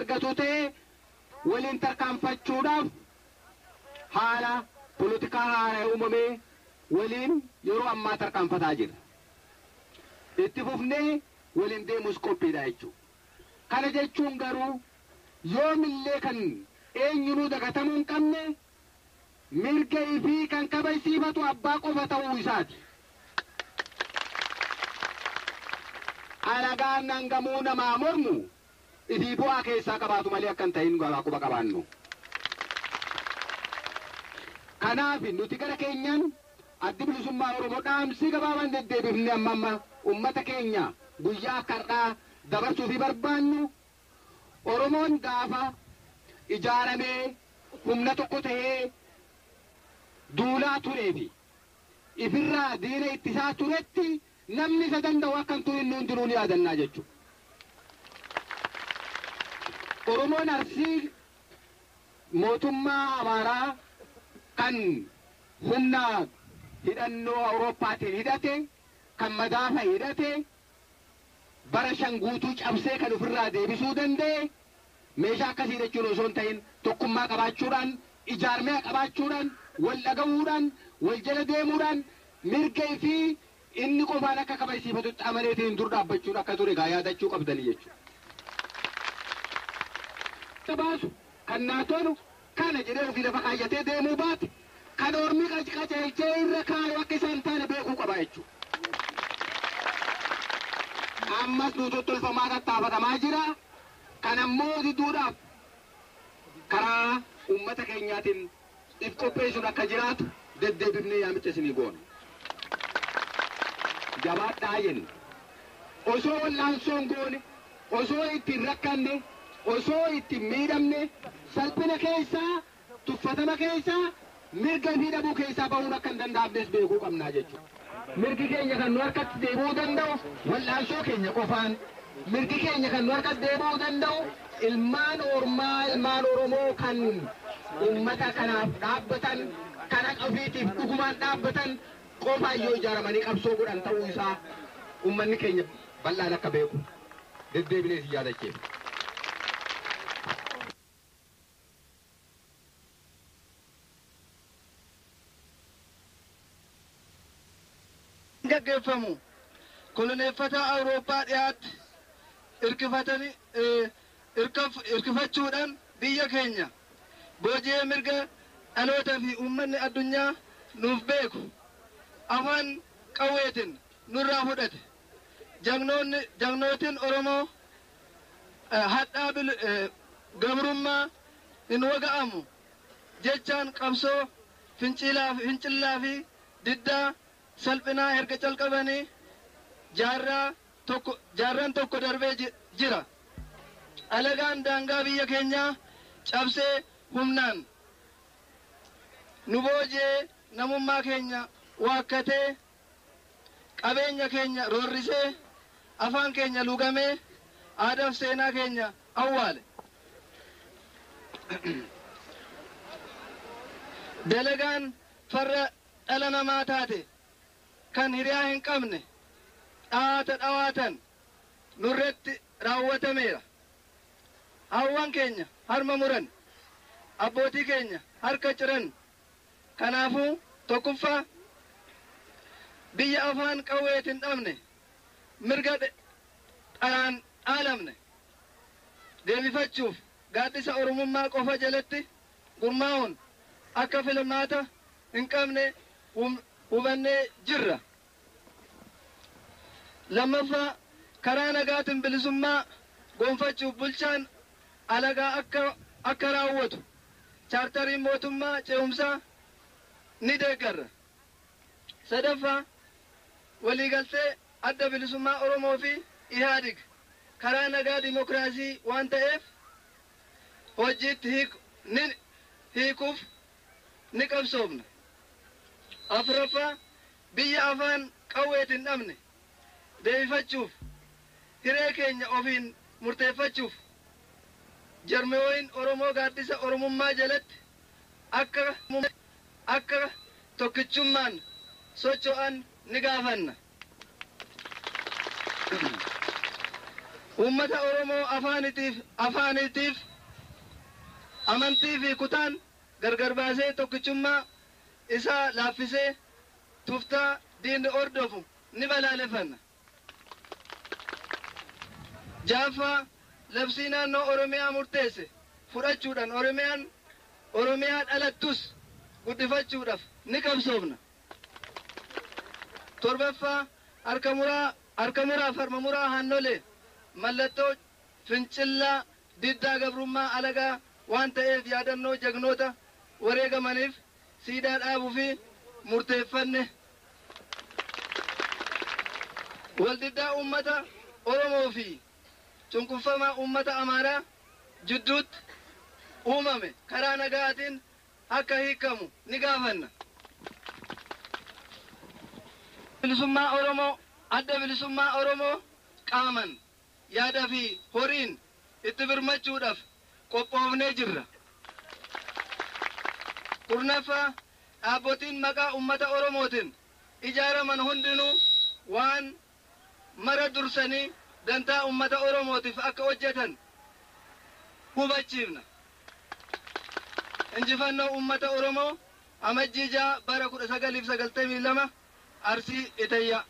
argatu ta'e waliin tarkaanfachuudhaaf haala polotikaa haaraa uumamee waliin yeroo ammaa tarkaanfataa jira. Itti fufnee waliin deemus qophiidha jechuudha. Kana jechuun garuu yoomillee kan eenyunuu dagatamuu hin qabne mirga ifii kan kabajsiifatu abbaa qofa ta'uu isaati. Alagaan hangamuu namaa mormu ifii bu'aa keessaa qabaatu malee akka hin ta'in quba qabaannu. Kanaaf nuti gara keenyaan addi bilisummaa Oromoo dhaamsi gabaabaan deddeebifne amma amma uummata keenya guyyaa akka har'aa dabarsuufi barbaannu Oromoon gaafa ijaaramee humna tokko ta'ee duulaa tureefi ifirraa diina ittisaa turetti namni isa danda'u akka hin turin nuun jiruu ni yaadannaa jechuudha. Oromoon Arsii mootummaa Amaaraa kan humna hidhannoo Awurooppaatiin hidhate, kan madaafa hidhate, bara shan guutuu cabsee kan ofirraa deebisuu danda'e, meeshaa akkasii jechuun osoo hin ta'in tokkummaa qabaachuudhaan, ijaarmee qabaachuudhaan, wal dhaga'uudhaan, wal jala deemuudhaan mirga fi inni qofaan akka kabajsiifatutti amaneetiin dur dhaabbachuun akka ture gaa yaadachuu qabdanii jechuudha. Baasu kan naa tolu kana jedhee ofii lafa kaayyatee deemuu baate kan ormi qajeelchee irra kaayu akka isaan taane beekuu qaba jechuudha. Ammas nu tottolfamaa tattaafatamaa jira. Kan ammoo diduudhaaf karaa uummata keenyaatiin if qopheessuun akka jiraatu deddeebifnee yaamicha isinii goona. Jabaadhaa jenna. Osoo wal'aansoon goone, osoo ittiin rakkanne, osoo ittiin miidhamne, salphina keessaa, tuffatama keessaa, mirga fi dhabuu keessaa bahuun akka hin danda'amnes beekuu qabnaa jechuudha. Mirgi keenya kan nu harkatti deebi'uu danda'u wal'aansoo keenya qofaan, mirgi keenya kan nu harkatti deebi'uu danda'u ilmaan ormaa, ilmaan Oromoo kan uummata kanaaf dhaabbatan, kan haqa ofiitiif dhugumaan dhaabbatan qofaan yoo ijaaramanii qabsoo godhan ta'uu isaa uummanni keenya bal'aan akka beeku deddeebinee si yaadachiifna. Gaggeeffamu koloneeffata Awurooppaa dhiyaatti irkifachuudhaan biyya keenya booji'ee mirga dhaloota fi uummanni addunyaa nuuf beeku afaan qawweetiin nurraa fudhate. Jagnootiin Oromoo hadhaa gabrummaa hin waga'amu jechaan qabsoo fincilaa fi diddaa salphinaa erga calqabanii jaarraan tokko darbee jira. Alagaan daangaa biyya keenyaa cabsee humnaan nu booji'ee namummaa keenya waakkatee qabeenya keenya roorrisee afaan keenya lugamee aadaaf seenaa keenya awwaale. Dalagaan farra dhala namaa taate kan hiriyaa hin qabne dhawaata dhawaatan nurratti raawwatameera. Hawwan keenya harma muran, abbootii keenya harka ciran. Kanaafuu tokkoffaa biyya afaan qawweetiin dhabne mirga dharaan dhaalamne deebifachuuf gaaddisa Oromummaa qofa jalatti gurmaa'uun akka filmaata hin qabne hubannee jirra. Lammaffaa karaa nagaatiin bilisummaa gonfachuuf bulchaan alagaa akka raawwatu chaartariin mootummaa ce'umsaa ni deeggarra. Sadaffaa waliigaltee adda bilisummaa Oromoo fi Ihaadig karaa nagaa dimokiraasii waan ta'eef hojiitti hiikuuf ni qabsoofna. Afuraffaa biyya afaan qawweetiin dhabne deebifachuuf hiree keenya ofiin murteeffachuuf jarmiyooyin Oromoo gaaddisa Oromummaa jalatti akka tokkichummaan socho'an ni gaafanna. Uummata Oromoo afaanitiif amantii fi kutaan gargar baasee tokkichummaa isaa laaffisee tuftaa diinni hordofu ni balaaleffanna. Jaaffaa, labsii naannoo Oromiyaa murteesse fudhachuudhaan Oromiyaan Oromiyaa dhalattus guddifachuudhaaf ni qabsoofna. Torbaffaa, harka muraa harka muraaf harma muraa hannolee mallattoo fincillaa diddaa gabrummaa alagaa waan ta'eef yaadannoo jagnoota wareegamaniif siidaa dhaabuu fi murteeffanne. Waldiddaa uummata Oromoo fi cunqurfamaa uummata Amaaraa jidduutti uumame karaa nagaatiin akka hiikamu ni gaafanna. Bilisummaa Oromoo, Adda Bilisummaa Oromoo qaaman yaada fi horiin itti birmachuudhaaf qophoofnee jirra. Kurnaffaa, dhaabbotiin maqaa uummata Oromootiin ijaaraman hundinuu waan mara dursanii dantaa uummata Oromootiif akka hojjetan hubachiifna. Injifannoo uummata Oromoo, Amajjii 6 bara 1992, Arsii Itayyaa.